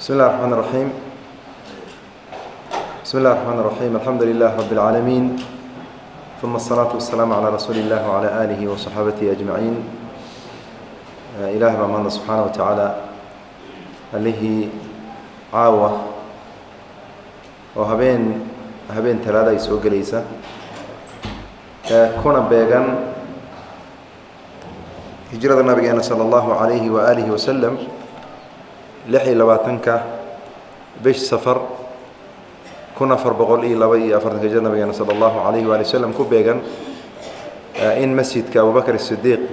بسم الله الرحمن الرحيم، بسم الله الرحمن الرحيم، الحمد لله رب العالمين، ثم الصلاة والسلام على رسول الله وعلى آله وصحابته أجمعين. Ilaah baa mahadle subxaana wa tacaala, allihii caawa oo habeen Talaada ay soo gelaysa, kuna beegan hijrada nabigeena sala allahu calayhi waaalihi wasalam 26-ka bish Safar 1442-ka hijrada nabigeena sala allahu calayhi waali wasalam ku beegan, in masjidka Abubakr Sidiiq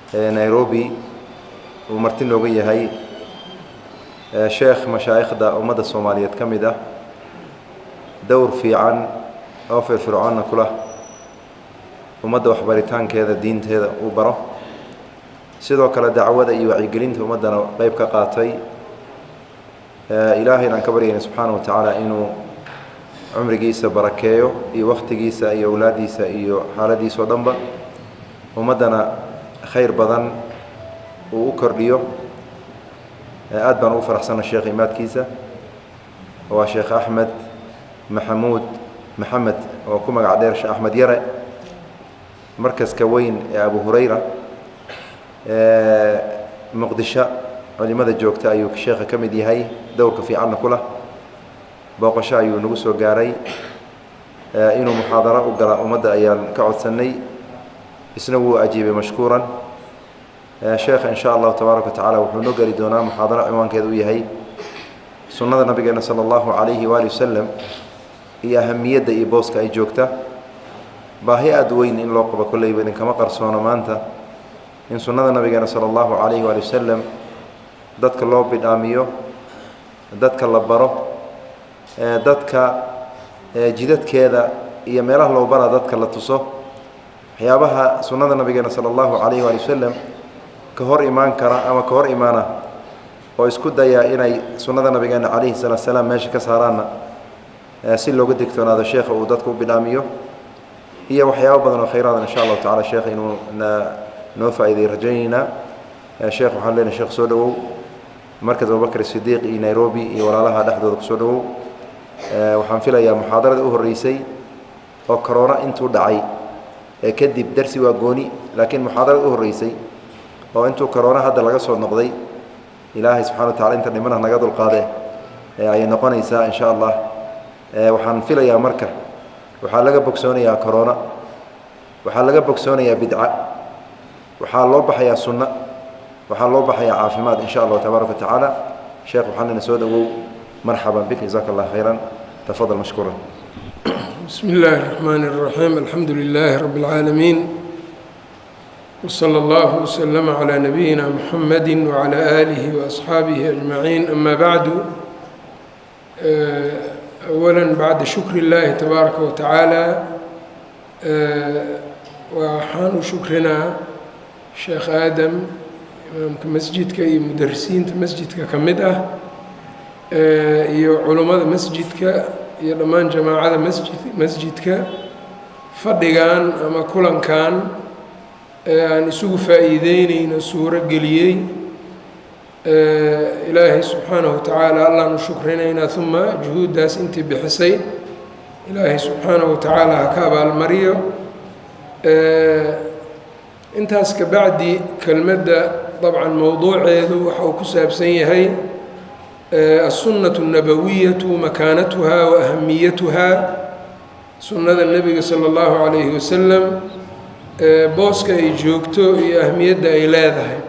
ee Nairobi uu marti nooga yahay sheekh mashaa'ikhda ummadda Soomaaliyeed ka mid ah, dowr fiican oo firfircoonna kula ummadda waxbaritaankeeda diinteeda uu baro, sidoo kale dacwada iyo wacyigelinta ummaddana qeyb ka qaatay. Ilaahayna aan ka baryayna subxaana wa tacaala inuu cumrigiisa barakeeyo iyo wakhtigiisa iyo awlaaddiisa iyo xaaladiisa oo dhanba, ummaddana khayr badan uu u kordhiyo. Aad baan ugu faraxsana sheekh imaadkiisa. Waa Sheekh Axmed Maxamuud Maxamed oo ku magac dheer Sheekh Axmed Yare. Markaska weyn ee Abu Hurayra Muqdisho culimada joogta ayuu sheekha ka mid yahay, dowrka fiicanna kula booqasho ayuu nagu soo gaaray. Inuu muxaadaro u gala ummadda ayaan ka codsannay, isna wuu ajiibay mashkuuran. Sheekha in sha allahu tabaaraka wa tacala wuxuu noo geli doonaa muxaadaro cinwaankeeda uu yahay sunnada nabigeena sala allahu calayhi waali wasalam iyo ahamiyadda iyo booska ay joogta. Baahi aada weyn in loo qabo kolleyba idinkama qarsoono maanta in sunnada nabigeena sala allahu calayhi waali wasalam dadka loo bidhaamiyo, dadka la baro, dadka jidadkeeda iyo meelaha loo bara dadka la tuso. Waxyaabaha sunnada nabigeena sala allahu calayhi waali wasalam ka hor imaan kara ama ka hor imaana oo isku dayaa inay sunnada nabigeena calayhi salaatu salaam meesha ka saaraanna si looga digtoonaado sheekha uu dadka u bidhaamiyo, iyo waxyaabo badan oo khayraada insha allahu tacala sheekha inuu na noo faa'iiday rajaynaynaa. Sheekh, waxaan leenahay, sheekh, soo dhowow markas Abubakr Sidiiq iyo Nairobi iyo walaalaha dhexdooda kusoo dhowow. Waxaan filayaa muxaadarada u horreysay oo corona intuu dhacay ee kadib, darsi waa gooni, laakiin muxaadarada u horreysay oo intuu corona hadda laga soo noqday, Ilaahay subxana wa tacala inta dhimanaha naga dulqaade, ayay noqonaysaa insha Allah. Waxaan filayaa marka waxaa laga bogsoonayaa corona, waxaa laga bogsoonayaa bidca, waxaa loo baxayaa sunno, waxaa loo baxayaa caafimaad in sha allahu tabaaraka wa tacaala. Sheekh, waxaan lena soo dhowow, marxaban bik, jaزaka allah khayra, tafadal mashkuura. بسم الله الرحمن الرحيم، الحمد لله رب العالمين، وصلى الله وسلم على نبينا محمد وعلى آله وأصحaaبه أجمعين، أما بعد. أولا، بعد شكر الله تبaaرaka وتaعaalى, waxaan u shukrinaa Sheekh Aadam, imaamka masjidka iyo mudarisiinta masjidka ka mid ah, iyo culummada masjidka iyo dhammaan jamaacada masjidka, fadhigan ama kulankan ee aan isugu faa'iideyneyno suuro geliyey. Ilaahay subxaanahu watacaala allaan u shukrinaynaa, uma juhuuddaas intii bixisay Ilaahay subxaanahu watacaala ha ka abaalmariyo. Intaas ka bacdi, kelmadda dabcan mowduuceedu waxa uu ku saabsan yahay السنة النبوية مكانتها وأهميتها, sunnada nebiga sala allahu calayhi wasalam booska ay joogto iyo ahmiyadda ay leedahay.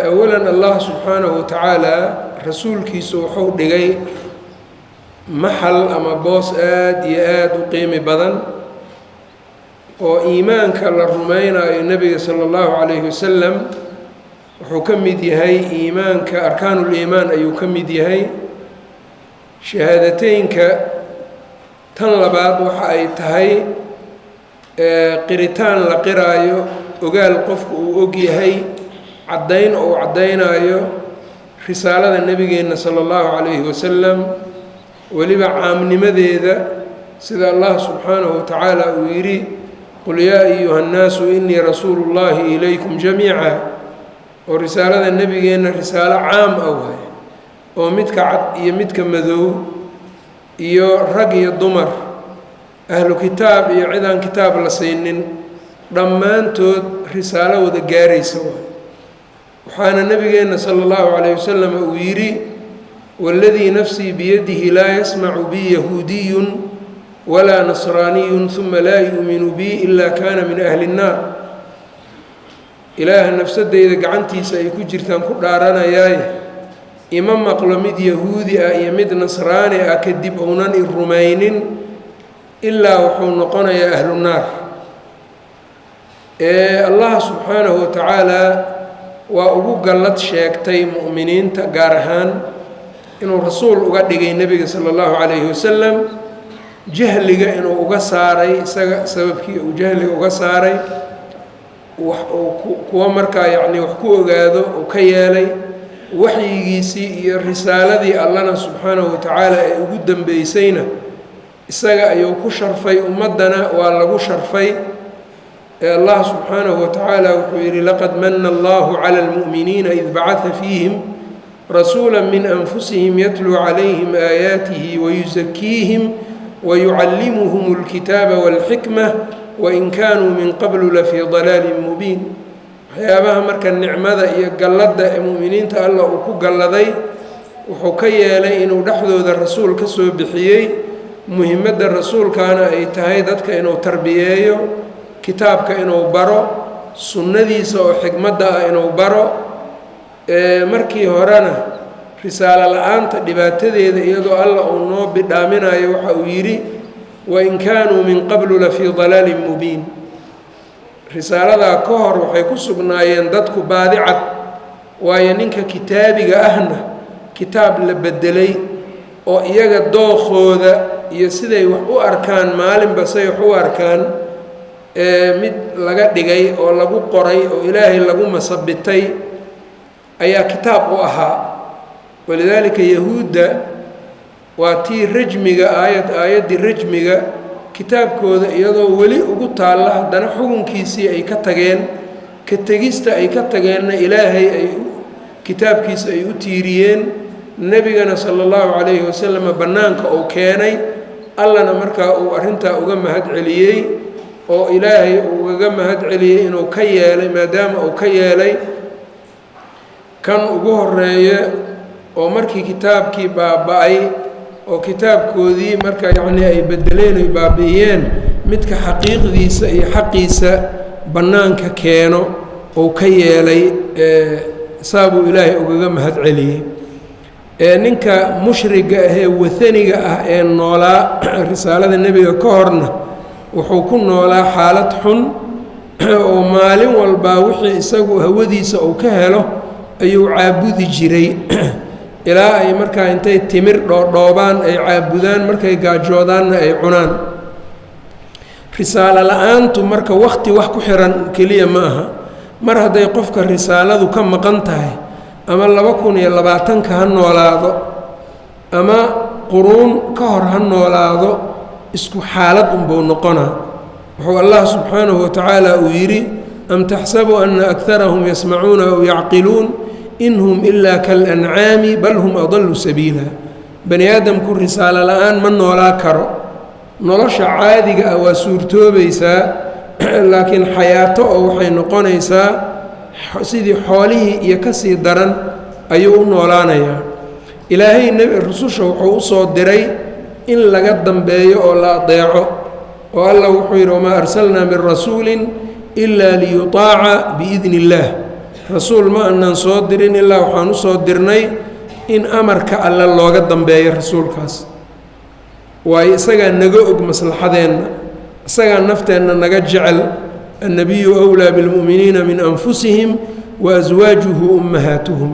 Awalan, Allah subxaanahu watacaala rasuulkiisu wuxuu dhigay maxal ama boos aada iyo aada u qiimi badan oo iimaanka la rumaynayo nebiga sala allahu calayhi wasalam wuxuu ka mid yahay iimaanka, arkaanuliimaan ayuu ka mid yahay. Shahaadateynka tan labaad waxa ay tahay qiritaan la qiraayo, ogaal qofku uu og yahay, caddayn oo uu caddaynaayo risaalada nebigeenna sala allahu calayhi wasalam, weliba caamnimadeeda, sida Allah subxaanahu watacaala uu yidhi: "قل يا أيها الناس إني رسول الله إليكم جميعا." Oo risaalada nebigeenna risaalo caam ah waay, oo midka cad iyo midka madow iyo rag iyo dumar, ahlu kitaab iyo cid aan kitaab la siinin, dhammaantood risaalo wada gaaraysa waay. Waxaana nebigeenna sala allahu calayh wasalam uu yidhi: "Waladii nafsii biyadihi laa yasmacu bi yahuudiyun walaa nasraaniyun huma laa yu'minu bi ilaa kaana min ahli الnaar." Ilaaha nafsadeyda gacantiisa ay ku jirtaan ku dhaaranayaaye, ima maqlo mid yahuudi ah iyo mid nasraani ah kadib ounan i rumaynin, ilaa wuxuu noqonayaa ahlu naar. Allah subxaanahu watacaala waa ugu gallad sheegtay mu'miniinta, gaar ahaan inuu rasuul uga dhigay nebiga sala allahu calayhi wasalam, jahliga inuu uga saaray, isaga sababkii uu jahliga uga saaray, wax uu kuwa markaa yacnii wax ku ogaado uu ka yeelay, waxyigiisii iyo risaaladii Allana subxaanahu watacaala ee ugu dambeysayna isaga ayuu ku sharfay, ummaddana waa lagu sharfay. Ee Allah subxaanahu watacaala wuxuu yidhi: "Laqad mana allahu cala almu'miniina id bacata fiihim rasuula min anfusihim yatluu calayhim aayaatihi wayusakiihim wayucallimuhum alkitaaba walxikma wain kaanuu min qablu lafii dalaalin mubiin." Waxyaabaha marka nicmada iyo galladda ee mu'miniinta Alla uu ku galladay, wuxuu ka yeelay inuu dhexdooda rasuul ka soo bixiyey. Muhimadda rasuulkaana ay tahay dadka inuu tarbiyeeyo, kitaabka inuu baro, sunnadiisa oo xikmadda ah inuu baro. Markii horena risaalo la-aanta dhibaatadeeda iyadoo Alla uu noo bidhaaminayo, waxa uu yidhi: "Wain kaanuu min qablu lafii dalaalin mubiin." Risaaladaa ka hor waxay ku sugnaayeen dadku baadicad, waayo ninka kitaabiga ahna kitaab la bedelay oo iyaga dookooda iyo siday wax u arkaan, maalinba say wax u arkaan mid laga dhigay oo lagu qoray oo Ilaahay lagu masabitay ayaa kitaab u ahaa. Walidaalika yahuudda waa tii rajmiga, aayad aayaddii rajmiga kitaabkooda iyadoo weli ugu taalla, haddana xukunkiisii ay ka tageen. Ka tegista ay ka tageenna Ilaahay ay kitaabkiisa ay u tiiriyeen, nebigana sala allahu calayhi wasalam bannaanka uu keenay, Allana markaa uu arrintaa uga mahad celiyey, oo Ilaahay uu ugaga mahad celiyey inuu ka yeelay, maadaama uu ka yeelay kan ugu horeeye oo markii kitaabkii baaba-ay oo kitaabkoodii marka yacnii ay bedeleen, ay baabi'iyeen, midka xaqiiqdiisa iyo xaqiisa bannaanka keeno uu ka yeelay, saabuu Ilaahay ugaga mahad celiyey. Ninka mushriga ahee wathaniga ah ee noolaa risaalada nebiga ka horna wuxuu ku noolaa xaalad xun, oo maalin walbaa wixii isagu hawadiisa uu ka helo ayuu caabudi jiray, ilaa ay markaa intay timir dhoodhoobaan ay caabudaan, markay gaajoodaanna ay cunaan. Risaalo la-aantu marka waqti wax ku xiran keliya ma aha. Mar hadday qofka risaaladu ka maqan tahay, ama 2020-ka ha noolaado ama quruun ka hor ha noolaado, isku xaalad unbuu noqonaa. Wuxuu Allah subxaanahu watacaala uu yidhi: "Am taxsabu ana akarahum yasmacuuna aw yacqiluun, in hum ilaa kalancaami bal hum adalu sabiila." Bani aadamku risaalo la-aan ma noolaa karo. Nolosha caadiga ah waa suurtoobaysaa, laakiin xayaato oo waxay noqonaysaa sidii xoolihii iyo kasii daran ayuu u noolaanayaa. Ilaahay nebi rususha wuxuu usoo diray in laga dambeeyo oo la adeeco, oo Alla wuxuu yidhi: "Wamaa arsalnaa min rasuulin ilaa liyutaaca biidni illaah." Rasuul ma aanan soo dirin ilaa waxaan usoo dirnay in amarka Alle looga dambeeyo rasuulkaas, waayo isagaa naga og maslaxadeenna, isagaa nafteenna naga jecel. "Annabiyu wlaa bilmu'miniina min anfusihim wa aswaajuhu ummahaatuhum."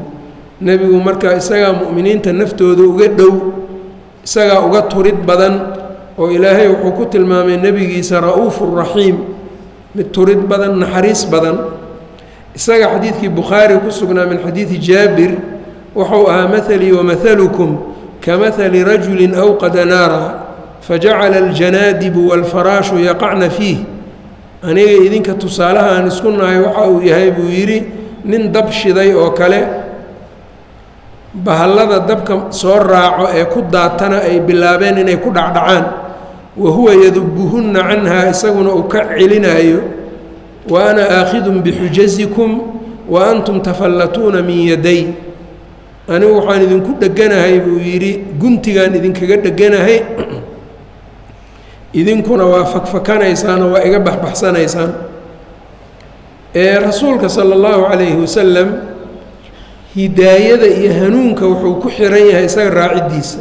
Nebigu markaa isagaa mu'miniinta naftooda uga dhow, isagaa uga turid badan, oo Ilaahay wuxuu ku tilmaamay nebigiisa ra'uufu raxiim, mid turid badan, naxariis badan. Isaga xadiidkii Bukhaari ku sugnaa min xadiidi Jaabir wuxuu ahaa: "Mahalii wamahalukum kamahali rajulin awqada naara fajacala aljanaadibu waalfaraashu yaqacna fiih." Aniga idinka tusaalaha aan isku nahay waxa uu yahay, buu yidhi, Nin dab shiday oo kale, bahallada dabka soo raaco ee ku daatana ay bilaabeen inay ku dhacdhacaan. Wa huwa yadubuhunna canhaa, isaguna uu ka celinaayo. Wa ana aakhidun bixujazikum wa antum tafallatuuna min yaday. Anigu waxaan idinku dheganahay, buu yidhi, guntigaan idinkaga dheganahay, idinkuna waa fakfakanaysaan oo waa iga baxbaxsanaysaan. Ee Rasuulka sala allahu calayhi wasalam hidaayada iyo hanuunka wuxuu ku xiran yahay isaga raaciddiisa.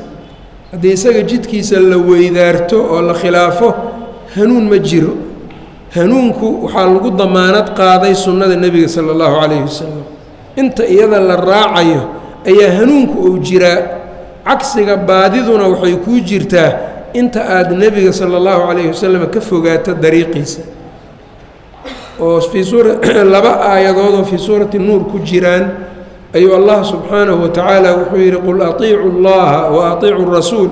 Haddii isaga jidkiisa la weydaarto oo la khilaafo, hanuun ma jiro. Hanuunku waxaa lagu damaanad qaaday sunnada Nebiga sala allahu calayhi wasalam. Inta iyada la raacayo ayaa hanuunku uu jiraa. Cagsiga, baadiduna waxay kuu jirtaa inta aada Nebiga sala allahu calayhi wasalam ka fogaato dariiqiisa. Oo fii suura, laba aayadood oo fii suurati Nuur ku jiraan ayuu Allah subxaanahu wa tacaala wuxuu yidhi: "Qul atiicu اllaha wa atiicu rasuul,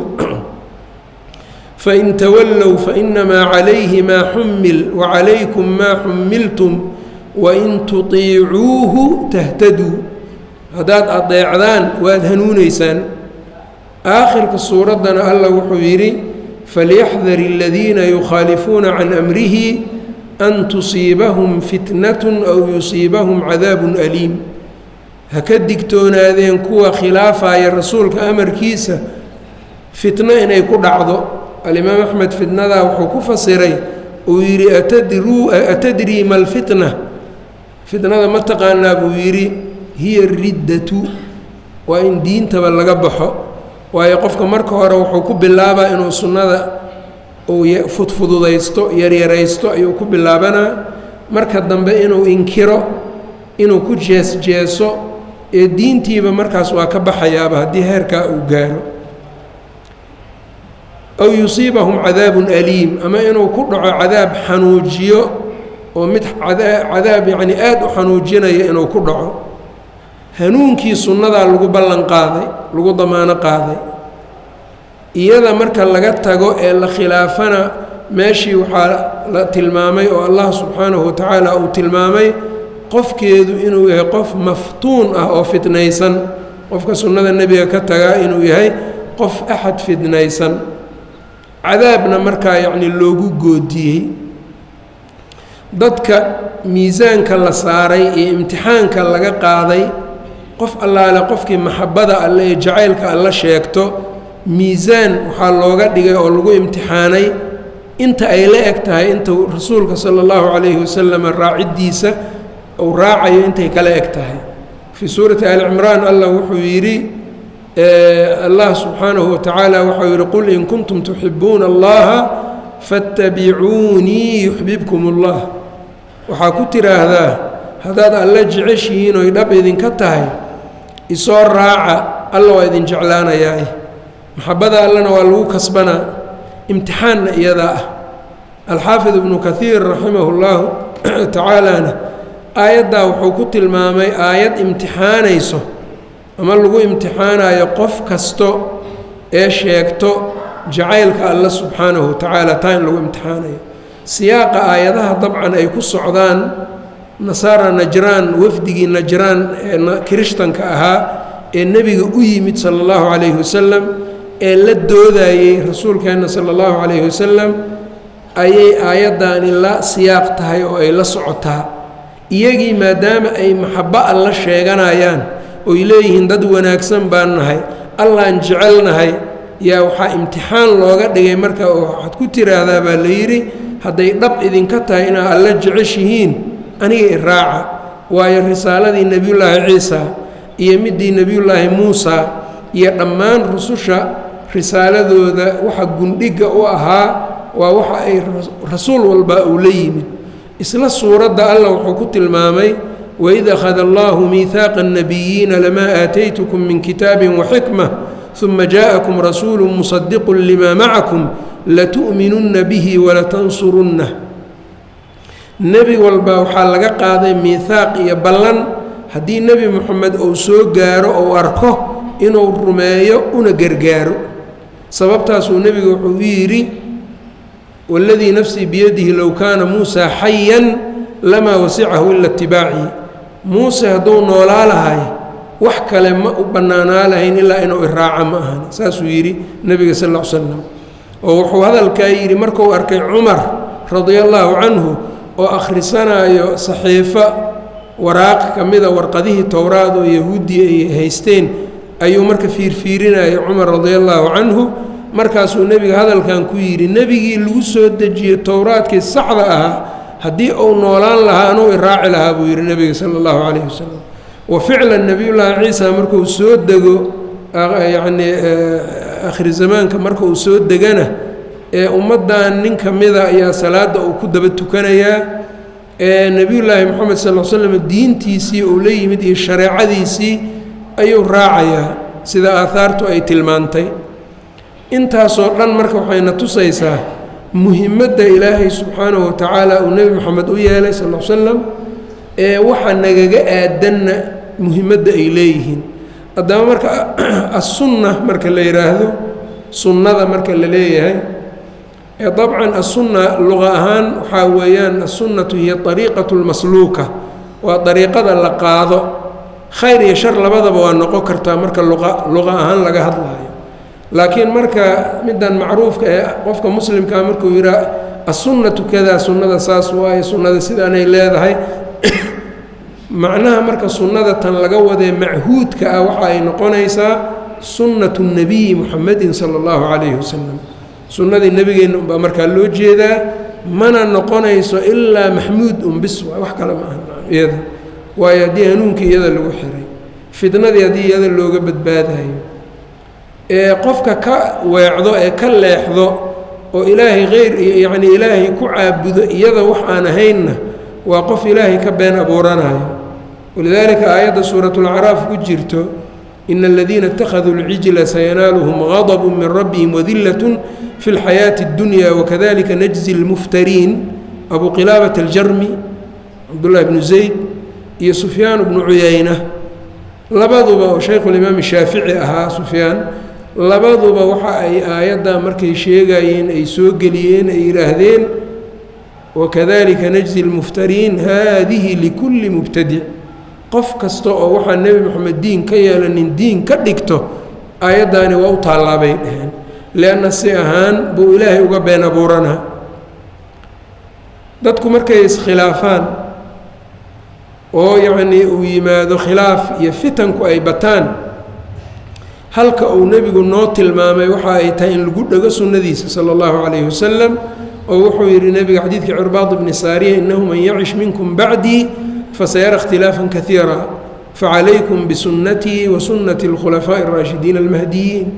fain tawallow fainamaa calayhi maa xumil wacalaykum maa xumiltum, wain tutiicuuhu tahtaduu." Haddaad adeecdaan, waad hanuuneysaan. Aakhirka suuraddana Alla wuxuu yidhi: "Falyaxdar aladiina yukhaalifuuna can amrihi an tusiibahum fitnat aw yusiibahum cadaabun aliim." Ha ka digtoonaadeen kuwa khilaafaya Rasuulka amarkiisa fitno inay ku dhacdo. Alimaam Axmed fitnadaa wuxuu ku fasiray, uu yidhi: "Atadruu, atadrii ma lfitna? Fitnada ma taqaanaa?" buu yidhi. "Hiya riddatu." Waa in diintaba laga baxo, waayo qofka marka hore wuxuu ku bilaabaa inuu sunnada uu fudfududaysto, yaryaraysto ayuu ku bilaabanaa. Marka dambe inuu inkiro, inuu ku jees jeeso, ee diintiiba markaas waa ka baxayaaba haddii heerkaa uu gaaro. Aw yusiibahum cadaabun aliim, ama inuu ku dhaco cadaab xanuujiyo, oo mid cadaab yacni aada u xanuujinaya inuu ku dhaco. Hanuunkii sunnadaa lagu ballan qaaday, lagu damaano qaaday. Iyada marka laga tago ee la khilaafana, meeshii waxaa la tilmaamay oo Allah subxaanahu watacaala uu tilmaamay qofkeedu inuu yahay qof maftuun ah oo fitnaysan. Qofka sunnada Nebiga ka tagaa inuu yahay qof axad fitnaysan, cadaabna markaa yacni loogu goodiyey. Dadka miisaanka la saaray iyo imtixaanka laga qaaday, qof allaale qofkii maxabbada Alle ee jacaylka Alla sheegto, miisaan waxaa looga dhigay oo lagu imtixaanay inta ay la eg tahay intuu Rasuulka sala allahu calayhi wasalam raaciddiisa uu raacayo, intay kala eg tahay. Fii suurati Ali Cimraan Allah wuxuu yidhi, Allah subxaanahu watacaala waxau yidhi: "Qul in kuntum tuxibuuna Allaha fattabicuunii yuxbibkum Allah." Waxaa ku tiraahdaa, haddaad Alle jeceshihiin oy dhab idinka tahay, isoo raaca, Alla waa idin jeclaanayaa. Maxabada Allana waa lagu kasbanaa, imtixaanna iyadaa ah. Alxaafid Ibnu Kathiir raximahu llahu tacaalana aayaddaa wuxuu ku tilmaamay aayad imtixaanayso ama lagu imtixaanayo qof kasto ee sheegto jacaylka Alle subxaanahu watacaala, taa in lagu imtixaanayo. Siyaaqa aayadaha dabcan ay ku socdaan Nasaara Najraan, wafdigii Najraan ee Kirishtanka ahaa ee Nebiga u yimid sala allahu calayhi wasalam, ee la doodayey Rasuulkeenna sala allahu calayhi wasalam, ayay aayaddaani la siyaaq tahay oo ay la socotaa. Iyagii maadaama ay maxabbo Alla sheeganayaan oy leeyihiin dad wanaagsan baan nahay, Allaan jecelnahay, yaa waxaa imtixaan looga dhigay marka oo waxaad ku tiraahdaa, baa la yidhi, hadday dhab idinka tahay inaad Alla jeceshihiin, aniga i raaca. Waayo risaaladii Nebiyullaahi Ciisa iyo middii Nebiyullaahi Muusa iyo dhammaan rususha risaaladooda waxa gundhigga u ahaa waa waxa ay rasuul walba uu la yimid. Isla suuradda Alla wuxuu ku tilmaamay: "Waid akhada Allahu miihaaqa الnabiyiina lamaa aataytukum min kitaabi waxikma, uma jaaءakum rasuulu musadiqu lima macakum, latu'minunna bihi walatansurunnah." Nebi walba waxaa laga qaaday miihaaq iyo ballan, haddii Nebi Moxamed uu soo gaaro ou arko, inuu rumeeyo una gargaaro. Sababtaasuu Nebigu wuxuu u yidhi: "Waladii nafsii biyadihi, low kaana Muusaa xayan lamaa wasicahu ila itibaacii." Muuse hadduu noolaa lahay wax kale ma u bannaanaa lahayn ilaa inuu iraaca ma ahan. Saasuu yidhi nebiga sal ll ly slam. Oo wuxuu hadalkaa yidhi markuu arkay Cumar radia allaahu canhu oo akhrisanaayo saxiifo, waraaq ka mida warqadihii Towraad oo Yahuudiya ay haysteen ayuu marka fiirfiirinayay Cumar radia allaahu canhu. Markaasuu nebiga hadalkan ku yidhi: nebigii lagu soo dejiyey Towraadkii saxda ahaa haddii uu noolaan lahaa anuu iraaci lahaa, buu yidhi nebiga sala allahu calayhi wasalam. Wa ficlan, Nebiyullaahi Ciisa markuu soo dego, yacnii akhri zamaanka marka uu soo degana, ee ummaddan nin ka mida ayaa salaadda uu ku daba tukanayaa, ee Nebiyullaahi Moxamed sal l slam diintiisii uu la yimid iyo shareecadiisii ayuu raacayaa, sida aahaartu ay tilmaantay. Intaasoo dhan marka waxayna tusaysaa muhimadda Ilaahay subxaanahu watacaala uu Nebi Moxamed u yeelay sal l slam, ee waxa nagaga aadanna muhimadda ay leeyihiin. Haddaba marka assunna marka la yidhaahdo, sunnada marka la leeyahay, ee dabcan assunna luqa ahaan waxaa weeyaan assunnatu hiya ariiqatu lmasluuka, waa dariiqada la qaado. Khayr iyo shar labadaba waa noqon kartaa marka luqa ahaan laga hadlaayo, laakiin marka middan macruufka ee qofka muslimkaa markuu yidhaha assunnatu kadaa, sunnada saas waaye, sunnada sidaanay leedahay, macnaha marka sunnada tan laga wadee machuudka ah waxa ay noqonaysaa sunnatu nabiyi Muxamedin sala allahu calayhi wasalam. Sunnadii nebigeenna unbaa markaa loo jeedaa, mana noqonayso ilaa maxmuud un bis waay, wax kale ma aha iyada. Waayo, haddii hanuunkii iyada lagu xiray, fitnadii haddii iyada looga badbaadayo, ee qofka ka weecdo ee ka leexdo oo Ilaahay hayr, yacnii Ilaahay ku caabudo iyada wax aan ahaynna, waa qof Ilaahay ka been abuuranayo. Walidaalika aayadda Suuratulacraaf ku jirto, ina aladiina اtakhaduu اlcijla sayanaaluhum gadb min rabbihim wadilat fi اlxayaati اddunya wakadalika najzi اlmuftariin. Abu Qilaabat Aljarmi, Cabdullahi bnu Zayd iyo Sufyaan bnu Cuyayna labaduba, oo shaykhulimaam Shaafici ahaa Sufyaan, labaduba waxa ay aayadda markay sheegayeen ay soo geliyeen ay yidhaahdeen: wakadalika najzi اlmuftariin, haadihi likulli mubtadic. Qof kasta oo waxaa Nebi Moxamed diin ka yeelanin diin ka dhigto, aayaddaani waa u taallaa, bay dhaheen, lianna si ahaan buu Ilaahay uga been abuuranaa. Dadku markay iskhilaafaan oo yacnii uu yimaado khilaaf iyo fitanku ay bataan, halka uu nebigu noo tilmaamay waxa ay tahay in lagu dhego sunnadiisa sala allahu calayhi wasalam. Oo wuxuu yidhi nebiga xadiidkii Cirbaad bni Saariya: innahu man yacish minkum bacdii fasayara ikhtilaafan kaiira, facalaykum bisunnatii wa sunnati alkhulafaa'i araashidiin almahdiyiin.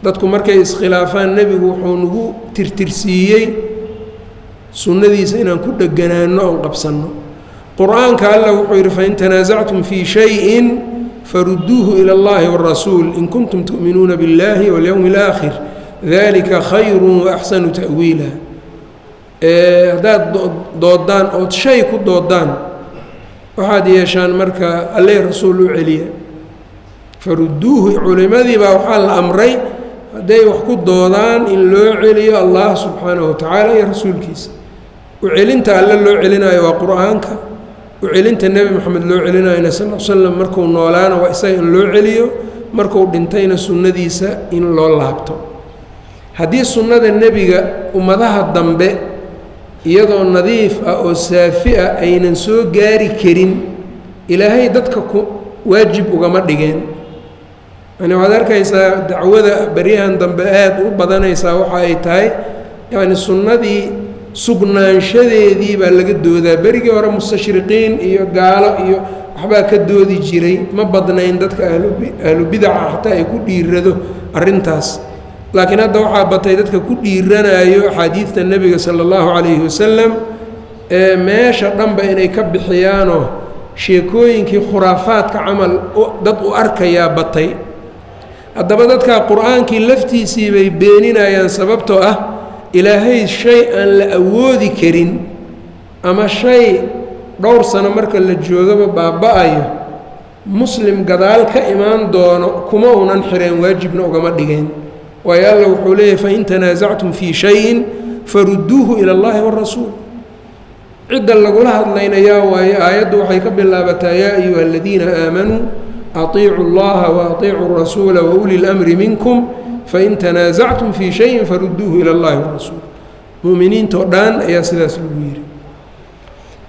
Dadku markay iskhilaafaan, nebigu wuxuu nagu tirtirsiiyey sunnadiisa inaan ku dheganaano oon qabsanno. Qur-aanka Alla wuxuu yidhi: fain tanaasactum fii shayin faruduuhu ila اllahi wاrasuul in kuntum tu'minuuna biاllahi walyowmi اlaakhir, dalika khayru waaxsanu ta'wiila. Haddaad doodaan ood shay ku doodaan, waxaad yeeshaan marka Alle, Rasuul u celiya. Faruduuhu, culimadii baa waxaa la amray hadday wax ku doodaan in loo celiyo Allah subxaanahu watacaala iyo Rasuulkiisa. U celinta Alle loo celinayo waa Qur-aanka, u celinta Nebi Moxamed loo celinayona sal l slam markuu noolaana waa isaga in loo celiyo, markuu dhintayna sunnadiisa in loo laabto. Haddii sunnada nebiga ummadaha dambe iyadoo nadiif ah oo saafi ah aynan soo gaari karin, Ilaahay dadka ku waajib ugama dhigeen. Yani waxaad arkaysaa dacwada beryahan dambe aada u badanaysaa waxa ay tahay, yacni sunnadii sugnaanshadeedii baa laga doodaa. Berigii hore mustashriqiin iyo gaalo iyo waxbaa ka doodi jiray, ma badnayn dadka ahlu bidaca xataa ay ku dhiirado arrintaas. Laakiin hadda waxaa batay dadka ku dhiiranayo axaadiidta nebiga sala allahu calayhi wasalam ee meesha dhanba inay ka bixiyaanoo sheekooyinkii khuraafaadka camal dad u arkayaa batay. Haddaba dadkaa Qur-aankii laftiisii bay beeninayaan, sababtoo ah Ilaahay shay aan la awoodi karin ama shay dhowr sano marka la joogaba baaba-ayo, muslim gadaal ka imaan doono kuma unan xireen, waajibna ugama dhigeen. Waayo, Alla wuxuu leeyahy: fain tanaasactum fii shayin farudduuhu ila allahi warasuul. Cidda lagula hadlaynayaa waaye, aayaddu waxay ka bilaabataa yaa ayuha aladiina aamanuu atiicu اllaha waatiicuu rasuula wauli اlamri minkum fain tanaasactum fii shayin faruduuhu ila اllahi warasuul. Mu'miniintoo dhan ayaa sidaas lagu yidhi.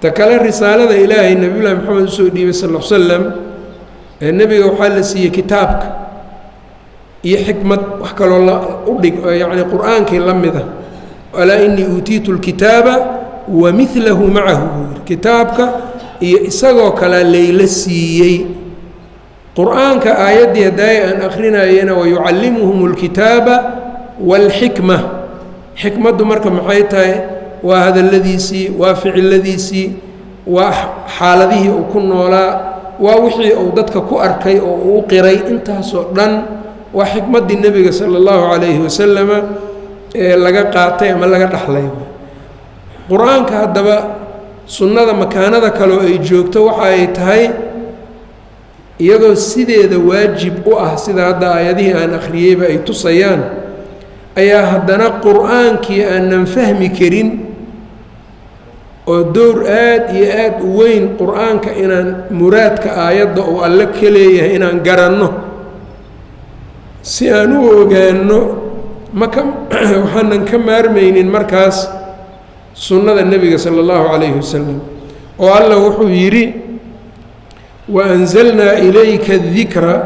Ta kale, risaalada Ilaahay Nebiyullahi Maxamed usoo dhiibay sal l slam, ee nebiga waxaa la siiyey kitaabka iyo xikmad, wax kaloo la udhig, yacni qur-aankii la mida. Alaa inii uutiitu lkitaaba wa milahu macahu, buu yihi. Kitaabka iyo isagoo kalea layla siiyey. Qur-aanka aayaddii hadaaya aan akrinayena, wayucallimuhum اlkitaaba wاlxikma. Xikmaddu marka maxay tahay? Waa hadalladiisii, waa ficiladiisii, waa xaaladihii uu ku noolaa, waa wixii uu dadka ku arkay oo uu qiray. Intaasoo dhan waa xikmaddii nebiga sala allahu calayhi wasalama ee laga qaatay ama laga dhaxlay. Qur-aanka haddaba sunnada makaanada kaleo ay joogto waxa ay tahay, iyadoo sideeda waajib u ah, sida hadda aayadihii aan akhriyeyba ay tusayaan, ayaa haddana qur-aankii aanan fahmi karin oo dowr aad iyo aad u weyn qur-aanka inaan muraadka aayadda uu alle ka leeyahay inaan garanno, si aan u ogaano, maka waxaanan ka maarmaynin markaas sunnada nebiga sala allahu calayhi wasalam, oo Alla wuxuu yidhi: waanzalnaa ilayka dikra.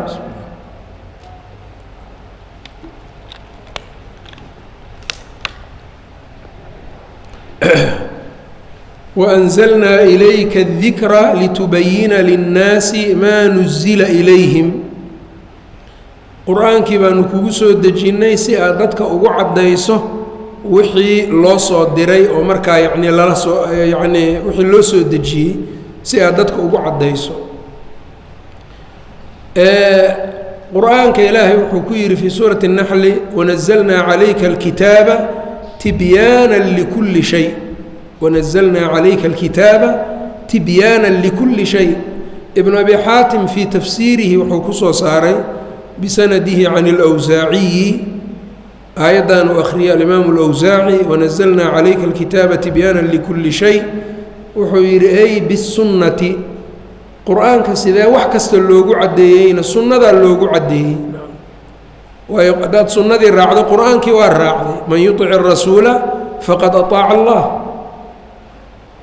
Waanzalnaa ilayka adikra litubayina linnaasi maa nuzila ilayhim. Qur-aankii baanu kugu soo dejinnay si aad dadka ugu caddayso wixii loo soo diray, oo markaa yacnii lala soo, yacnii wixii loo soo dejiyey, si aad dadka ugu caddayso. Qur-aanka Ilaahay wuxuu ku yidhi fii suurati الnaxli: wanazalnaa calayka alkitaaba tibyaana likulli shay. Wanazalnaa calayka alkitaaba tibyaana likulli shay. Ibnu Abi Xaatim fii tafsiirihi wuxuu ku soo saaray bisanadihi can اlأwsaaciyi, aayaddan uu akhriyay alimaamu اlأwsaaci: wanazalnaa calayka alkitaaba tibyaana likulli shay. Wuxuu yidhi: ay bisunnati. Qur-aanka sidee wax kasta loogu caddeeyeyna? Sunnadaa loogu caddeeyey. Waayo, haddaad sunnadii raacdo, qur-aankii waa raacday. Man yutic arasuula faqad ataaca Allah.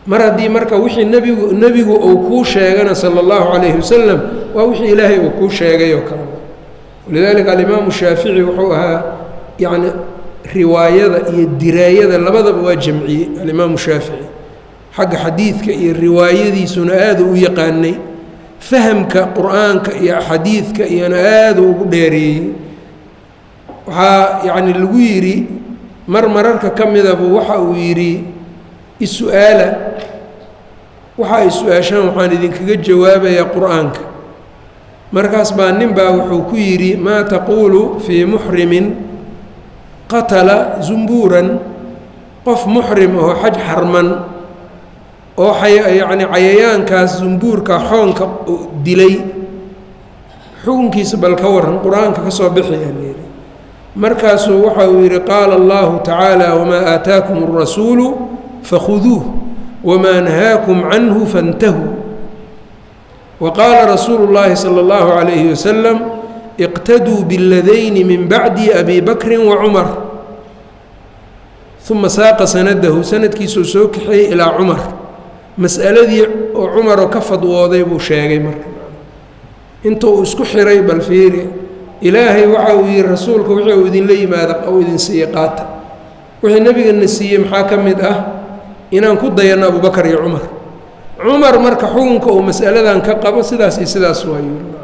Mar haddii marka wixii nebigu uu kuu sheegana sala allahu calayhi wasalam, waa wixii Ilaahay uu kuu sheegay oo kale. Walidaalika alimaamu Shaafici wuxuu ahaa, yacni, riwaayada iyo diraayada labadaba waa jamciyey alimaamu Shaafici. Xagga xadiidka iyo riwaayadiisuna aada u yaqaanay, fahamka qur-aanka iyo xadiidka iyona aada ugu dheereeyey. Waxaa yacni lagu yidhi mar mararka ka midabu, waxa uu yidhi: isu-aala, waxa ay su-aashaan waxaan idinkaga jawaabayaa qur-aanka. Markaas baa nin baa wuxuu ku yidhi: maa taquulu fii muxrimin qatala zumbuuran? Qof muxrim aho xaj xarman oo yacni cayayaankaas zumbuurka, xoonka dilay, xukunkiisa bal ka waran, qur-aanka ka soo bixiyaa layidhi. Markaasuu waxa uu yidhi: qaala Allahu tacaala: wamaa aataakum alrasuulu fakhuduuh wamaa nahaakum canhu fantahuu. Wa qaala rasuulu اllahi salى اllahu calayhi wasalam: iqtaduu biladayni min bacdi, Abi Bakrin wa Cumar. Uma saaqa sanadahu, sanadkiisuu soo kaxeeyey ilaa Cumar, mas'aladii oo Cumaroo ka fadwooday buu sheegay. Marka inta uu isku xiray, bal fiiri, Ilaahay waxa uu yihi: rasuulka wixii uu idinla yimaada ou idin siiye qaata. Wixii nebigana siiyey maxaa ka mid ah? Inaan ku dayanno Abubakar iyo Cumar. Cumar marka xukunka uu mas'aladan ka qabo sidaas iyo sidaas waayu.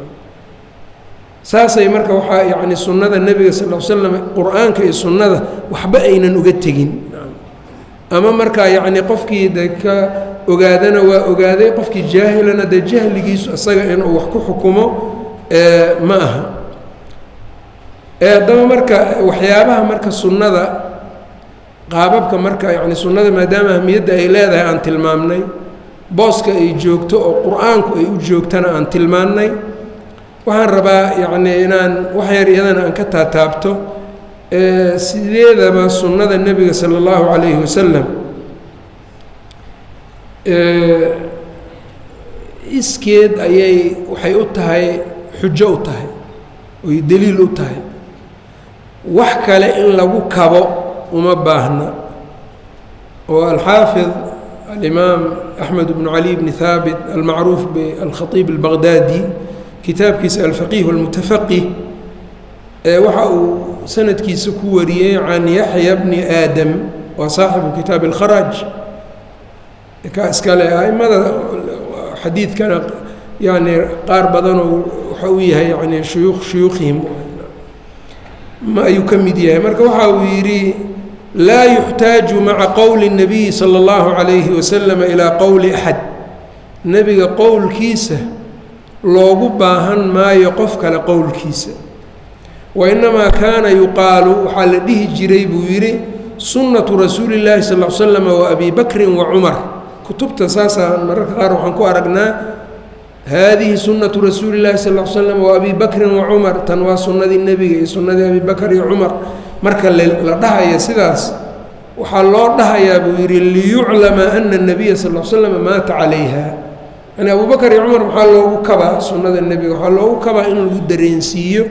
Saasay marka waxaa yacni sunnada nebiga sal l slam, qur-aanka iyo sunnada waxba aynan uga tegin. Ama markaa yacni qofkii de ka ogaadana waa ogaaday, qofkii jaahilana dee jahligiisu isaga inuu wax ku xukumo ma aha. Haddaba marka waxyaabaha marka sunnada qaababka marka yacni sunnada, maadaama ahmiyadda ay leedahay aan tilmaamnay, booska ay joogto oo qur-aanku ay u joogtana aan tilmaannay, waxaan rabaa yacni inaan wax yar iyadana aan ka taataabto. Sideedaba sunnada nebiga sala allahu calayhi wasalam Iskeed ayay waxay u tahay xujo u tahay oy daliil u tahay, wax kale in lagu kabo uma baahna. Oo alxaafid alimaam Axmed bnu Cali bni Haabit almacruuf bialkhatiib albaqdaadi, kitaabkiisa Alfaqiih almutafaqih, ee waxa uu sanadkiisa ku wariyey can Yaxya bni Aadam, waa saaxibu kitaab alkharaaj ka iskale, aimada xadiidkana yani qaar badanoo waxa uu yahay yani shuyuukh shuyuukhihim ma ayuu ka mid yahay. Marka waxa uu yidhi: laa yuxtaaju maca qowli الnabiyi salى اllahu عalayhi wasalam ilaa qowli axad. Nebiga qowlkiisa loogu baahan maayo qof kale qowlkiisa. Wainamaa kaana yuqaalu, waxaa la dhihi jiray buu yidhi, sunnatu rasuuli اllahi sal l slam wa Abi Bakrin wa Cumar. Kutubta saasaa mararka qaar waxaan ku aragnaa: haadihi sunnatu rasuuli llahi sal l slam wa Abi Bakrin wa Cumar, tan waa sunnadii nebiga iyo sunnadii Abi Bakr iyo Cumar. Marka la dhahaya sidaas, waxaa loo dhahayaa buu yidhi liyuclama ana الnabiya sal l slam maata calayha. Yani Abu Bakar iyo Cumar maxaa loogu kabaa sunnada nebiga? Waxaa loogu kabaa in lagu dareensiiyo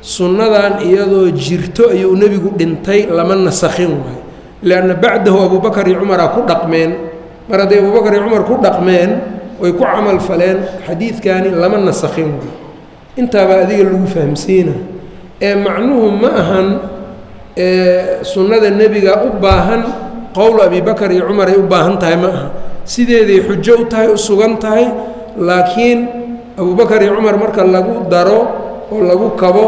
sunnadan iyadoo jirto ayuu nebigu dhintay, lama nasakhin waayo, lianna bacdahu Abu Bakar iyo Cumaraa ku dhaqmeen. Mar hadday Abubakar iyo Cumar ku dhaqmeen oy ku camal faleen, xadiidkani lama nasakhin waayo. Intaabaa adiga lagu fahamsiina. Ee macnuhu ma ahan sunnada nebiga u baahan qowl Abi Bakar iyo Cumar ay u baahan tahay, ma aha. Sideeday xujo u tahay, u sugan tahay, laakiin Abubakar iyo Cumar marka lagu daro oo lagu kabo,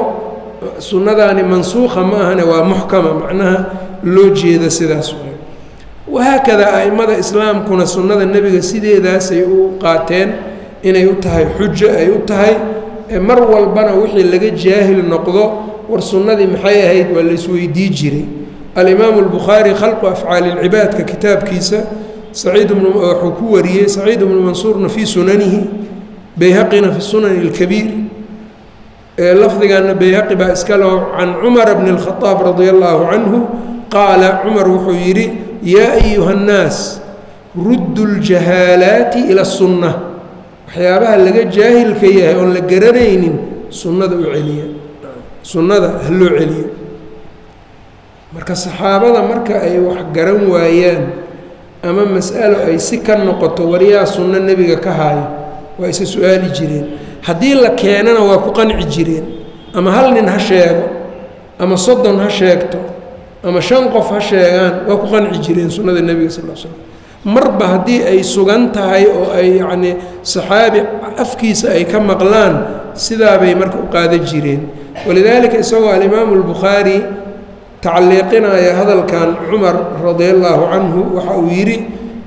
sunnadaani mansuukha ma ahane, waa muxkama. Macnaha loo jeeda sidaas waay. Wahaakadaa a'immada islaamkuna sunnada nebiga sideedaasay u qaateen inay u tahay xujo ay u tahay. Mar walbana wixii laga jaahil noqdo, war sunnadii maxay ahayd, waa la isweydii jiray. Alimaamu Albukhaari Khalqu Afcaali Ilcibaadka kitaabkiisa Saciid bnu wuxuu ku wariyey, Saciid bnu Mansuurna fii sunanihi, Bayhaqina fi Sunani اlkabiir, lafdigaana Bayhaqi baa iska leho, can Cumara bni اlkhadaab radia allahu canhu qaala, Cumar wuxuu yidhi: yaa ayuha اnnaas, ruddu ljahaalaati ila الsunna. Waxyaabaha laga jaahilka yahay oon la garanaynin sunnada u celiya, sunnada ha loo celiyo. Marka saxaabada marka ay wax garan waayaan ama mas'alo ay si ka noqoto, waryaa sunno nebiga ka haayo, waa isa su-aali jireen. Haddii la keenana waa ku qanci jireen, ama hal nin ha sheego ama 30 ha sheegto ama shan qof ha sheegaan, waa ku qanci jireen sunnada nebiga sal l slam, marba haddii ay sugan tahay oo ay yacnii saxaabi afkiisa ay ka maqlaan, sidaabay marka u qaadan jireen. Walidaalika isagoo alimaamu Albukhaari tacliiqinaya hadalkan Cumar radia allaahu canhu, waxa uu yidhi,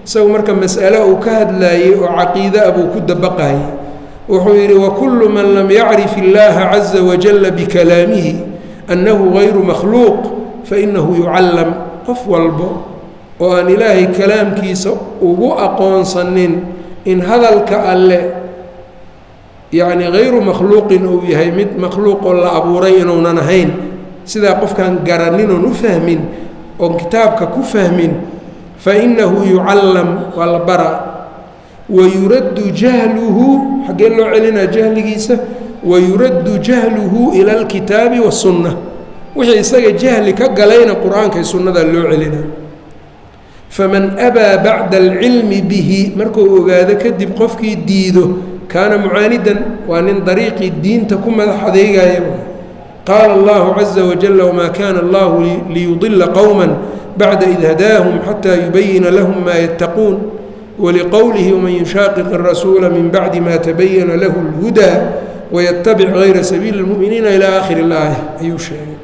isagu marka mas'ale uu ka hadlaayey oo caqiide ah buu ku dabaqayay, wuxuu yidhi: wakulu man lam yacrif illaha caza wajalla bikalaamihi annahu gayru makhluuq fainahu yucallam. Qof walbo oo aan Ilaahay kalaamkiisa ugu aqoonsanin in hadalka Alle yacni hayru makhluuqin uu yahay, mid makhluuqoo la abuuray inuunan ahayn, sidaa qofkaan garanin oon u fahmin oon kitaabka ku fahmin, fa innahu yucallam, waa la baraa. Wayuraddu jahluhu, xaggee loo celinaa jahligiisa? Wayuraddu jahluhu ila alkitaabi waالsunna. Wixii isaga jahli ka galayna Qur-aanka iyo sunnada loo celinaa. Faman abaa bacda alcilmi bihi, markuu ogaado kadib qofkii diido, kaana mucaanidan, waa nin dariiqii diinta ku madax adeegaya. Qaala allahu caza wajala: wmaa kana allahu liyudila qowma bacda id hadaahum xataa yubayina lahum ma yattaquun. Wliqowlihi: wman yushaaqiq الrasuula min bacdi ma tabayana lahu اlhudaa waytabic gayra sabiili اlmu'miniina ilى aakhiri اlaaya ayuu sheegay.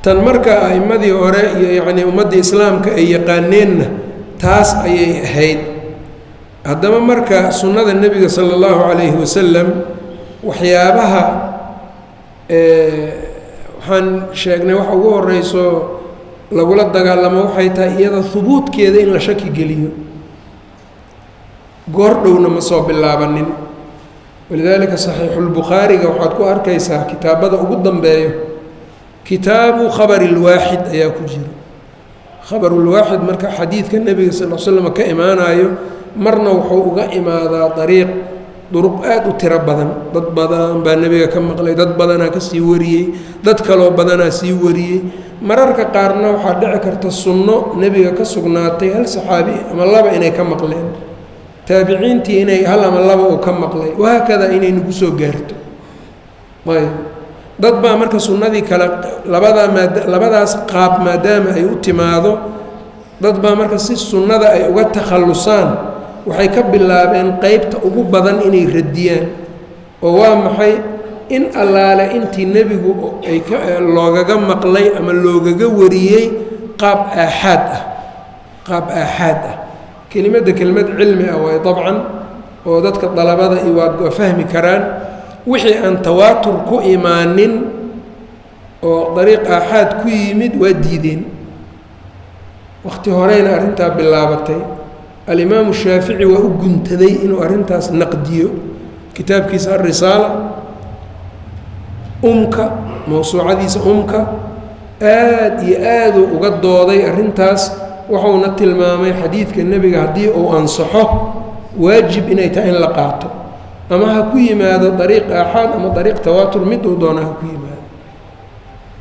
Tan marka a'imadii hore iyo yacnii ummaddii islaamka ay yaqaaneenna taas ayay ahayd. Haddaba marka sunnada nebiga sala allahu calayhi wasalam, waxyaabaha waxaan sheegnay waxa ugu horeyso lagula dagaalamo waxay tahay iyada hubuudkeeda in la shaki geliyo. Goor dhowna ma soo bilaabanin. Walidaalika Saxiixulbukhaariga waxaad ku arkaysaa kitaabada ugu dambeeyo, kitaabu khabari lwaaxid ayaa ku jira. Khabarulwaaxid marka xadiidka nebiga sal l slam ka imaanayo, marna wuxuu uga imaadaa dariiq, duruq aada u tiro badan. Dad badan baa nebiga ka maqlay, dad badanaa kasii wariyey, dad kaloo badanaa sii wariyey. Mararka qaarna waxaa dhici karta sunno nebiga ka sugnaatay hal saxaabi ama laba inay ka maqleen, taabiciintii inay hal ama laba uu ka maqlay, wahaakadaa inay nagu soo gaarto. Ayb, dad baa marka sunnadii kale labadaa maad labadaas qaab maadaama ay u timaado, dad baa marka si sunnada ay uga takhallusaan waxay ka bilaabeen qeybta ugu badan inay radiyaan. Oo waa maxay? In allaale intii nebigu ay ka loogaga maqlay ama loogaga wariyey qaab aaxaad ah. Qaab aaxaad ah, kelimadda kelimad cilmi ah waayo dabcan, oo dadka dalabada iyo waa fahmi karaan. Wixii aan tawaatur ku imaanin oo dariiq aaxaad ku yimid waa diideen. Waqti horeyna arrintaa bilaabatay. Alimaamu Shaafici waa u guntaday inuu arrintaas naqdiyo. Kitaabkiisa Alrisaala, Umka, mawsuucadiisa Umka, aad iyo aaduu uga dooday arrintaas. Wuxuuna tilmaamay xadiidka nebiga haddii uu ansaxo waajib inay tahay in la qaato, ama ha ku yimaado dariiq aaxaad ama dariiq tawaatur, mid uu doona ha ku yimaado.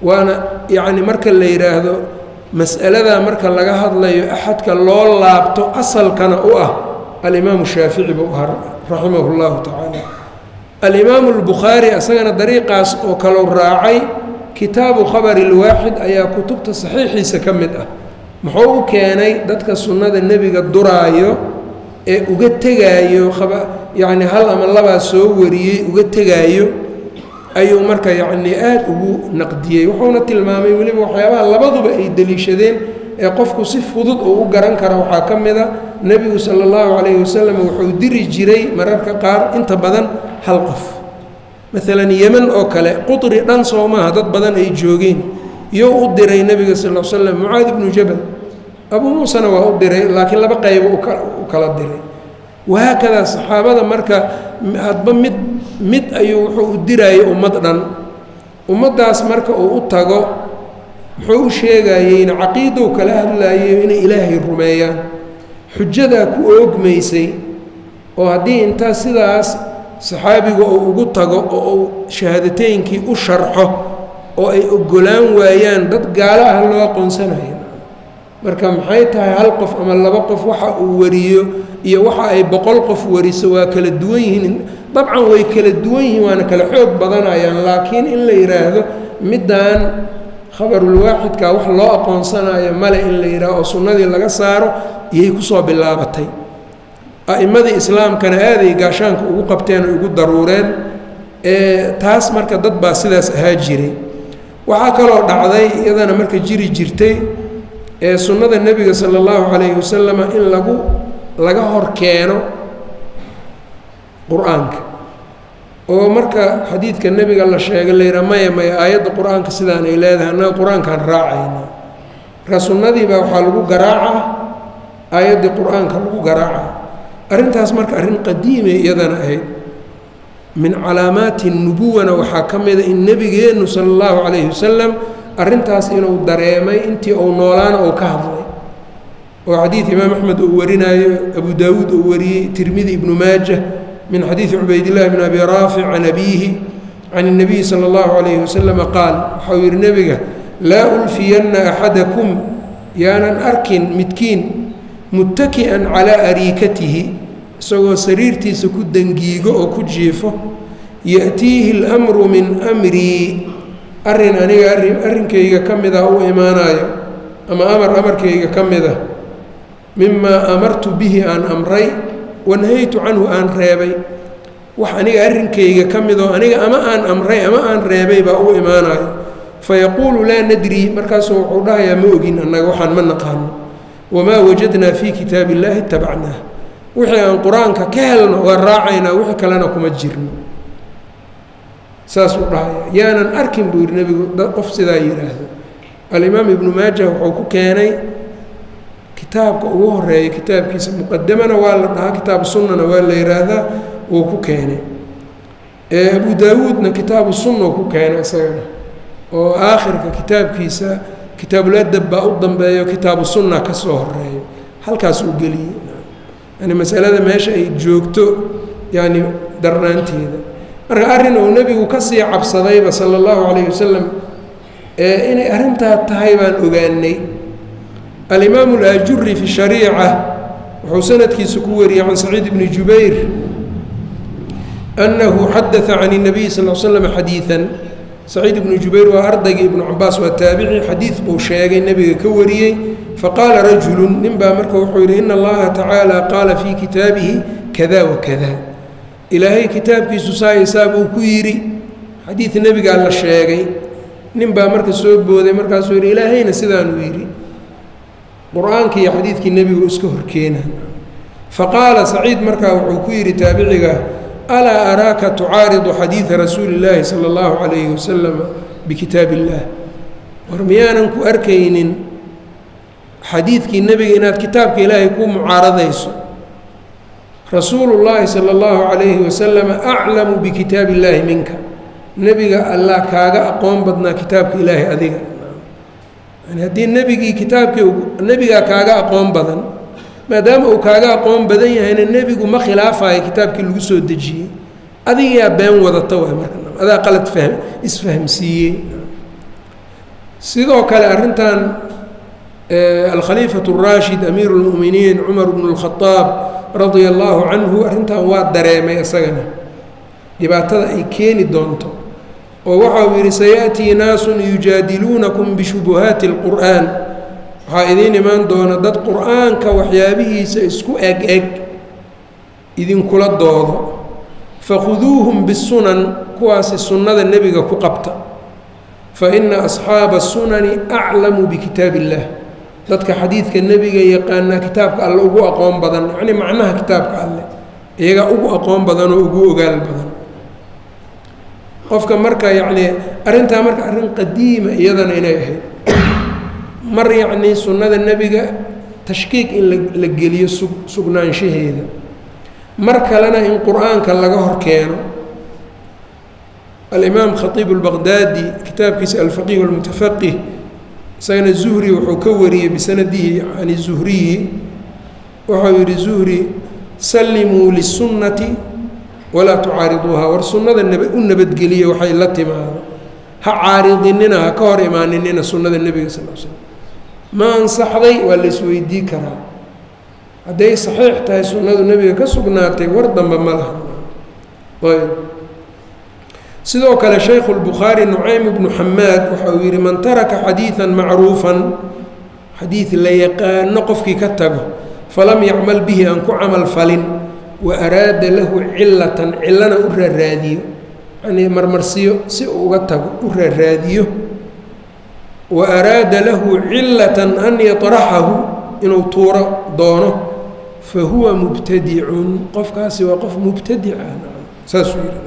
Waana yacni marka la yidhaahdo mas'aladaa, marka laga hadlayo axadka loo laabto asalkana u ah alimaamu Shaafici buu ahaa, raximahu llahu tacaala. Alimaamu Albukhaari isagana dariiqaas oo kalau raacay. Kitaabu Khabari Lwaaxid ayaa kutubta saxiixiisa ka mid ah. Muxuu u keenay? Dadka sunnada nebiga duraayo ee uga tegaayo, yacni hal ama labaa soo wariyey uga tegaayo, ayuu marka yacnii aada ugu naqdiyey. Wuxuuna tilmaamay weliba waxyaabaha labaduba ay deliishadeen ee qofku si fudud uu u garan kara. Waxaa ka mid a, nebigu sala allahu calayhi wasalam wuxuu diri jiray mararka qaar, inta badan hal qof. Maalan Yemen oo kale, qutri dhan soo maaha dad badan ay joogeen? Iyou u diray nebiga sal l slam Mucaad ibnu Jabal. Abuu Muusena waa u diray, laakiin laba qaybo u kala diray. Wahaakadaa saxaabada marka hadba mid mid ayuu wuxuu u diraayay ummad dhan. Ummaddaas marka uu u tago muxuu u sheegayeyna? Caqiidow kala hadlaayay, inay Ilaahay rumeeyaan. Xujadaa ku oogmaysay, oo haddii intaa sidaas saxaabiga uu ugu tago oo uu shahaadateynkii u sharxo oo ay oggolaan waayaan, dad gaalo ah loo aqoonsanayo. Marka maxay tahay hal qof ama laba qof waxa uu wariyo iyo waxa ay 100 qof wariso? Waa kala duwan yihiin dabcan, way kala duwan yihiin, waana kala xoog badanayaan. Laakiin in la yidhaahdo middaan khabarulwaaxidka wax loo aqoonsanayo male in la yidhahdo oo sunnadii laga saaro iyay kusoo bilaabatay. A'immadii islaamkana aaday gaashaanka ugu qabteen oo ugu daruureen taas. Marka dad baa sidaas ahaa jiray. Waxaa kaloo dhacday iyadana marka jiri jirtay ee sunnada nebiga sala allahu calayhi wasalama in laga hor keeno Qur-aanka, oo marka xadiidka nebiga la sheegay la yidhaha: "Maya, maya, aayadda Qur-aanka sidaan ay leedahay, annaga Qur-aankaan raacayna." Marka sunnadii baa waxaa lagu garaacaa aayaddii Qur-aanka lagu garaacaa. Arrintaas marka arrin qadiimay iyadana ahayd. Min calaamaati nubuwana waxaa ka mida in nebigeennu sala allahu calayhi wasalam arrintaas inuu dareemay intii uu noolaana uu ka hadlay, oo xadiid Imaam Axmed uu warinaayo, Abu Daawuud uu wariyey, Tirmidi, Ibnu Maajah, min xadiidi Cubaydillahi bn Abi Raafic can abiihi can الnabiyi sala allahu calayhi wasalama qaal, waxau yihi nebiga: "Laa ulfiyanna axadakum, yaanan arkin midkiin, muttaki'an calaa ariikatihi, isagoo sariirtiisa ku dangiigo oo ku jiifo, ya'tiihi اlmru min amrii, arrin aniga arrinkayga ka mida u imaanayo, ama amar amarkayga ka mida, mimaa amartu bihi, aan amray, wanahaytu canhu, aan reebay. Wax aniga arrinkayga ka midoo aniga ama aan amray ama aan reebay baa u imaanayo. Fayaquulu: laa nadrii. Markaasuu wuxuu dhahayaa: ma ogin annaga, waxaan ma naqaano. Wamaa wajadnaa fii kitaab illaahi itabacnaah. Wixii aan Qur-aanka ka helno waa raacaynaa, wixii kalena kuma jirno." Saasuu dhahaya. "Yaanan arkin," buu yihi nebigu, qof sidaa yidhaahdo. Alimaam Ibnu Maajah wuxuu ku keenay kitaabka ugu horeeya kitaabkiisa, muqadamana waa la dhahaa, kitaabu sunnana waa la yidhaahdaa, wuu ku keenay. Abu Daawuudna kitaabu sunna ku keenay isagana, oo aakhirka kitaabkiisa. Kitaabuladab baa u dambeeyo, kitaabu sunna ka soo horeeyo, halkaas uu geliyey. Yani masalada meesha ay joogto, yani darnaanteeda. Marka arrin uu nebigu kasii cabsadayba sala allahu calayhi wasalam ee inay arrintaa tahay baan ogaanay. Alimaamu alaajuri fi shariica wuxuu sanadkiisa ku wariyey can Saciid bni Jubayr annahu xadaa can الnabiy sal l slam xadiidan. Saciid ibnu Jubayr waa ardaygii Ibnu Cabaas, waa taabici. Xadiid buu sheegay nebiga ka wariyey. Faqaala rajulu, nin baa marka wuxuu yidhi: "Ina Allaha tacaala qaala fii kitaabihi kada wa kada." Ilaahay kitaabkiisu saa buu ku yidhi. Xadiid nebigaa la sheegay. Nin baa marka soo booday, markaasuu yidhi: "Ilaahayna sidaanuu yidhi." Qur-aankii iyo xadiidkii nebigu iska horkeena. Faqaala Saciid, markaa wuxuu ku yidhi taabiciga: "Alaa araaka tucaaridu xadiida rasuuli illaahi sala allahu calayhi wasalam bikitaab illaah? War miyaanan ku arkaynin xadiidkii nebiga inaad kitaabka Ilaahay ku mucaaradayso? Rasuulu llaahi sala allahu calayhi wasalam aclamu bikitaab illaahi minka." Nebiga Allah kaaga aqoon badnaa kitaabka Ilaahay adiga. Yani haddii nebigii kitaabkii nebigaa kaaga aqoon badan, maadaama uu kaaga aqoon badan yahayna, nebigu ma khilaafayo kitaabkii lagu soo dejiyey. Adigaa been wadata waay. Marka adaa qalad fahm isfahmsiiyey. Sidoo kale arrintan alkhaliifatu الraashid, amiiru اlmu'miniin Cumar bnu اlkhadaab radia allahu canhu, arrintan waa dareemay isagana dhibaatada ay keeni doonto, oo waxa uu yidhi: "Sayaأtii naasun yujaadiluunakum bishubuhaati اlqur'aan." Waxaa idiin imaan doona dad Qur'aanka waxyaabihiisa isku eg eg idinkula doodo. "Fakhuduuhum bisunan." Kuwaasi sunnada nebiga ku qabta. "Fa ina asxaaba asunani aclamu bikitaab illaah." Dadka xadiidka nebiga yaqaanaa kitaabka Alle ugu aqoon badan, yacnii macnaha kitaabka Alle iyagaa ugu aqoon badan oo ugu ogaal badan. Qofka marka yacnii arrintaa, marka arrin qadiima iyadana inay ahayd mar, yacnii sunnada nebiga tashkiik in la geliyo sugnaanshaheeda, mar kalena in Qur-aanka laga hor keeno. Alimaam Khatiib اlbaqdaadi kitaabkiisa Alfaqih walmutafaqih, isagana Zuhri wuxuu ka wariyey bisanadihi can Zuhriyi, wuxuu yihi Zuhri: "Sallimuu lisunnati walaa tucaariduuha." War sunnada naba u nabadgeliya, waxay la timaado ha caaridinina, ha ka hor imaaninina sunnada nebiga sal l slam. Ma ansaxday waa la isweydii karaa. Hadday saxiix tahay sunnadu nebiga ka sugnaatay, war dambe ma laha. Ayb. Sidoo kale Shaykhu Lbukhaari Nucaym ibnu Xamaad waxa uu yihi: "Man taraka xadiidan macruufan," xadiid la yaqaano qofkii ka tago, "falam yacmal bihi," aan ku camal falin, "wa araada lahu cilatan," cilana u raaraadiyo, yanii marmarsiyo si uu uga tago u raaraadiyo, "wa araada lahu cilatan an yaطraxahu," inuu tuuro doono, "fa huwa mubtadicun." Qofkaasi waa qof mubtadic ah. Saasuu yihi.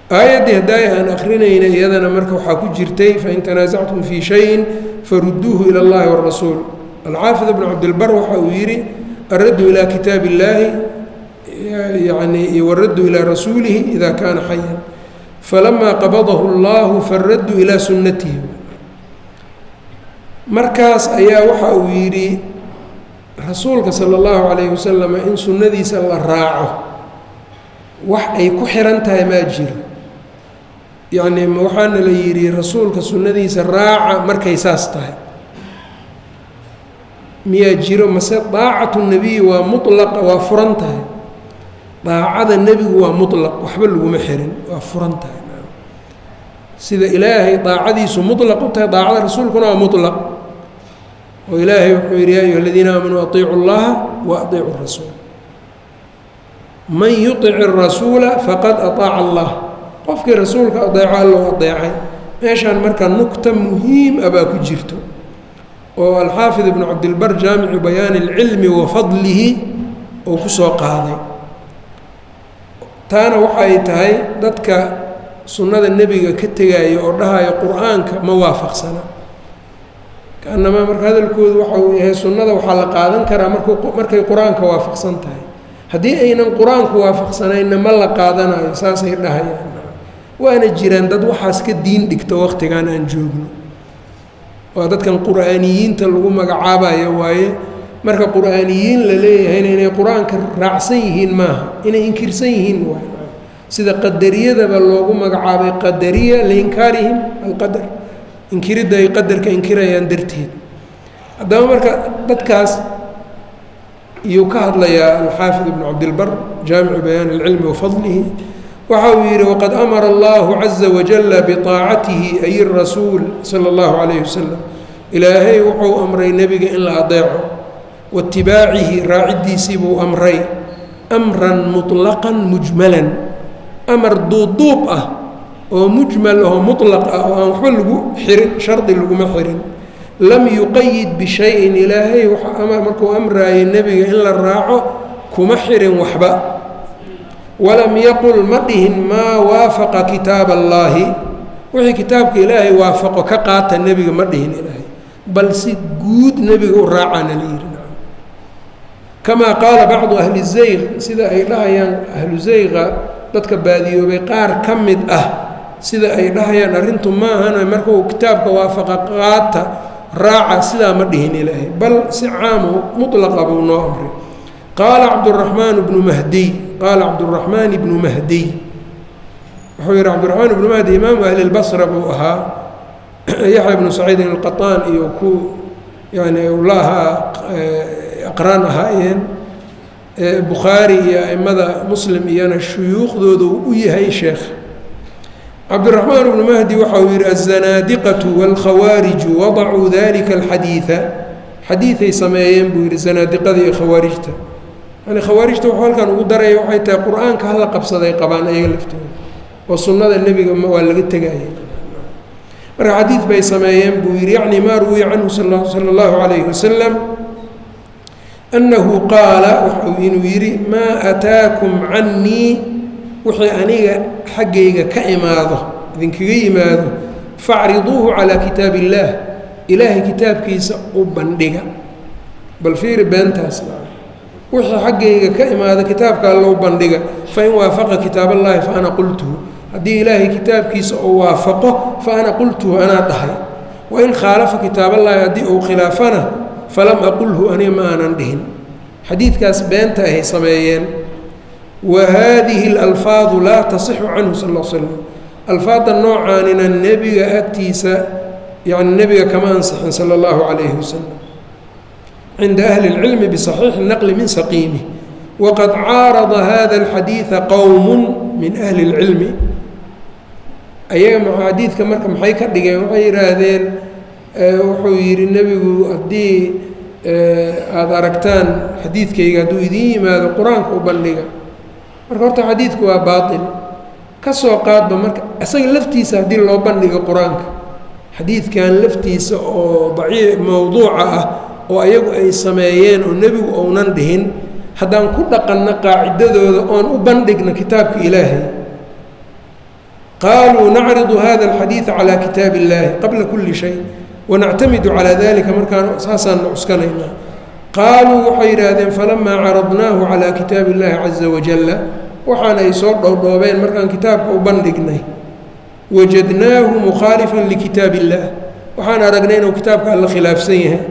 Aayaddii haddaaya aan akrinayna iyadana marka waxaa ku jirtay: "Fain tanaasactum fii shayin farudduuhu ila اllahi wاrasuul." Alxaafid ibnu Cabdilbar waxa uu yidhi: "Alraddu ilaa kitaab illaahi yani waraddu ilaa rasuulihi ida kaana xayan, falamaa qabadahu allahu faraddu ilaa sunnatihi." Markaas ayaa waxa uu yidhi rasuulka sala allahu calayhi wasalam in sunnadiisa la raaco wax ay ku xiran tahay maa jiro. Yacni waxaana la yidhi rasuulka sunnadiisa raaca markay saas tahay miyaa jiro, mase daacatu nebiyi waa mutlaqa, waa furan tahay? Daacada nebigu waa mutlaq, waxba laguma xirin, waa furan tahay. Sida Ilaahay daacadiisu mutlaq u tahay, daacada rasuulkuna waa mutlaq, oo Ilaahay wuxuu yidhi: "Ya ayuha aladiina aamanuu atiicu llaha wa atiicu rasuul, man yutic irasuula faqad ataaca Allah." Qofkii rasuulka adeeco, Alla u adeecay. Meeshaan marka nugta muhiim ah baa ku jirto, oo Alxaafid Ibnu Cabdilbar Jaamicu Bayaani اlcilmi wa fadlihi uu kusoo qaaday. Taana waxay tahay dadka sunnada nebiga ka tegaya oo dhahayo Qur-aanka ma waafaqsana, kaanamaa marka hadalkoodu waxa uu yahay sunnada waxaa la qaadan karaa markuu markay Qur-aanka waafaqsan tahay, haddii aynan Qur-aanku waafaqsanaynna ma la qaadanayo, saasay dhahayaan. Waana jiraan dad waxaas ka diin dhigto waqtigan aan joogno, waa dadkan qur-aaniyiinta lagu magacaabayo waaye. Marka qur-aaniyiin la leeyahayna inay qur-aanka raacsan yihiin maaha, inay inkirsan yihiin waay. Sida qadariyadaba loogu magacaabay qadariya liinkaarihim alqadar, inkiridda ay qadarka inkirayaan darteed. Haddaba marka dadkaas iyuu ka hadlayaa alxaafid ibnu cabdilbar, jaamicu bayaan alcilmi wafadlihi. Waxa uu yidhi: waqad amara allahu caza wajala biطaacatihi, ay rasuul sala اllahu calayhi wasalam. Ilaahay wuxuu amray nebiga in la adeeco, waitibaacihi, raaciddiisii buu amray, amran muطlaqan mujmalan, amar duubduub ah oo mujmal oo muطlaq ah oo aan waxba lagu xirin, shardi laguma xirin. Lam yuqayid bishayin, ilaahay markuu amraayay nebiga in la raaco kuma xirin waxba. Walam yaqul, ma dhihin, maa waafaqa kitaab allaahi, wixii kitaabka ilaahay waafaqo ka qaata nebiga, ma dhihin ilaahay, bal si guud nebiga u raacaana la yihi. Kamaa qaala bacdu ahli zayq, sida ay dhahayaan ahlu zayqa, dadka baadiyoobay qaar ka mid ah, sida ay dhahayaan arrintu maahana markuu kitaabka waafaqa qaata, raaca, sidaa ma dhihin ilaahay, bal si caamu mutlaqa buu noo amray. Qaala cabduraxmaan bnu mahdiy, qaala cabduraxmaan ibnu mahdiy, wuxuu yihi cabdiraxmaan ibnu mahdi, imaamu ahli lbasra buu ahaa, yaxya ibnu saciidin alqataan iyo ku yani la ahaa aqraan ahaayeen, bukhaari iyo aimada Muslim iyona shuyuukhdooda u yahay sheekh. Cabdiraxmaan ibnu mahdi waxa uu yihi: azanaadiqatu wاlkhawaariju wadacuu dalika alxadiida, xadiiday sameeyeen buu yihi zanaadiqada iyo khawaarijta. Yani khawaarijta wuxuu halkan ugu daraya waxay tahay qur-aanka hala qabsaday qabaan ayaga laftooda, oo sunnada nebiga waa laga tegayay. Marka xadiid bay sameeyeen buu yihi, yacni maa ruwiya canhu sala allahu calayhi wasalam annahu qaala, waxau inuu yidhi: maa ataakum cannii, wixii aniga xaggayga ka imaado, idinkaga yimaado, facriduuhu calaa kitaab illaah, ilaahay kitaabkiisa u bandhiga. Bal fiiri beentaas, wixii xaggayga ka imaada kitaabka alla u bandhiga. Fain waafaqa kitaab allahi fa ana qultuhu, haddii ilaahay kitaabkiisa uu waafaqo, fa ana qultuhu, anaa dhahay. Wain khaalafa kitaaballaahi, haddii uu khilaafana, falam aqulhu, aniga ma aanan dhihin. Xadiidkaas beenta ahay sameeyeen. Wa haadihi alalfaadu laa tasixu canhu sal l slam, alfaadda noocaanina nebiga agtiisa, yani nebiga kama ansixin sala allahu calayhi wasalam, cinda ahli اlcilmi bisaxiixi naqli min saqiimih. Waqad caarada hada alxadiida qowm min ahli اlcilmi. Ayaga xadiidka marka maxay ka dhigeen? Waxay yidhaahdeen wuxuu yidhi nebigu, haddii aada aragtaan xadiidkayga, hadduu idiin yimaado, qur-aanka u bandhiga. Marka horta xadiidku waa baatil, ka soo qaadba. Marka isaga laftiisa haddii loo bandhigo qur-aanka, xadiidkan laftiisa oo daciif mowduuca ah oo ayagu ay sameeyeen oo nebigu ounan dhihin, haddaan ku dhaqanno qaacidadooda oon u bandhigno kitaabka ilaahay, qaaluu nacridu hada alxadiida calaa kitaab illahi qabla kuli shay wanactamidu calaa dalika, markaan saasaan cuskanaynaa. Qaaluu, waxay yidhaahdeen, falamaa caradnaahu calaa kitaabi illahi caza wajalla, waxaana ay soo dhowdhoobeen markaan kitaabka u bandhignay, wajadnaahu mukhaalifan likitaab illah, waxaan aragnay inuu kitaabka alla khilaafsan yahay.